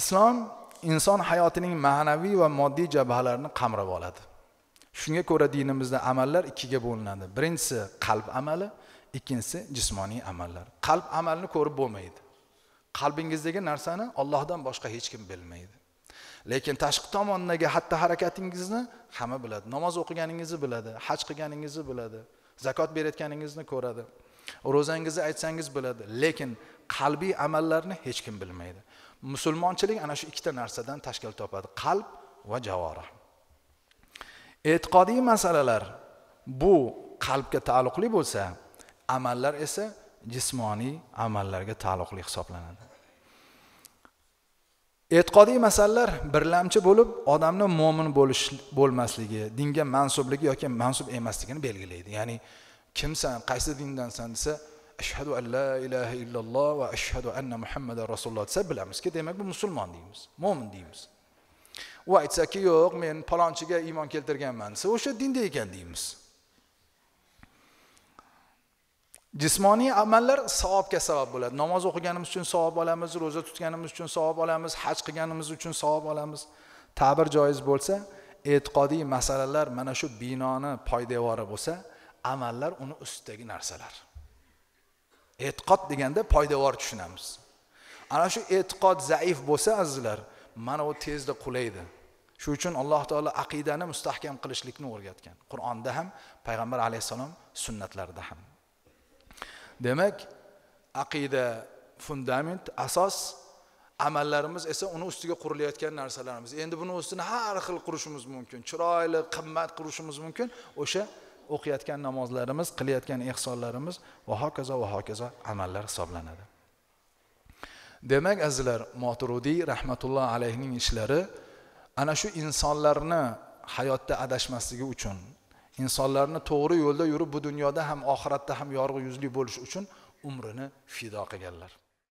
Islom inson hayotining ma'naviy va moddiy jabhalarini qamrab oladi. Shunga ko'ra dinimizda amallar ikkiga bo'linadi. Birinchisi qalb amali, ikkinchisi jismoniy amallar. Qalb amalini ko'rib bo'lmaydi. Qalbingizdagi narsani Allohdan boshqa hech kim bilmaydi. Lekin tashqi tomondagi xatti harakatingizni hamma biladi. Namoz o'qiganingizni biladi, haj qilganingizni biladi, zakot berayotganingizni ko'radi, ro'zangizni aytsangiz biladi, lekin qalbiy amallarni hech kim bilmaydi. Musulmonchilik ana shu ikkita narsadan tashkil topadi: qalb va javorih. E'tiqodiy masalalar bu qalbga taalluqli bo'lsa, amallar esa jismoniy amallarga taalluqli hisoblanadi. E'tiqodiy masalalar birlamchi bo'lib, odamni mo'min bo'lish bo'lmasligi, dinga mansubligi yoki mansub emasligini belgilaydi. Ya'ni kimsan, qaysi dindansan desa, ashhadu an la ilaha illalloh va ashhadu anna Muhammadar rasululloh desa, bilamizki, demak bu musulmon deymiz, mo'min deymiz. U aytsaki, yo'q, men palonchiga iymon keltirganman desa, o'sha dinda ekan deymiz. Jismoniy amallar savobga sabab bo'ladi. Namoz o'qiganimiz uchun savob olamiz, ro'za tutganimiz uchun savob olamiz, haj qilganimiz uchun savob olamiz. Ta'bir joiz bo'lsa, e'tiqodiy masalalar mana shu binoni poydevori bo'lsa, amallar uni ustidagi narsalar. E'tiqod deganda poydevor tushunamiz. Ana shu e'tiqod zaif bo'lsa, azizlar, mana u tezda qulaydi. Shu uchun Alloh taolo aqidani mustahkam qilishlikni o'rgatgan. Qur'onda ham, payg'ambar alayhissalom sunnatlarida ham. Demak, aqida fundament, asos, amallarimiz esa uni ustiga qurilayotgan narsalarimiz. Endi buni ustini har xil qurishimiz mumkin, chiroyli, qimmat qurishimiz mumkin. O'sha o'qiyotgan namozlarimiz, qilayotgan ihsonlarimiz va hokazo va hokazo amallar hisoblanadi. Demak, azizlar, Moturudiy rahmatulloh alayhining ishlari ana shu insonlarni hayotda adashmasligi uchun, insonlarni to'g'ri yo'lda yurib bu dunyoda ham oxiratda ham yorug' yuzli bo'lish uchun umrini fido qilganlar.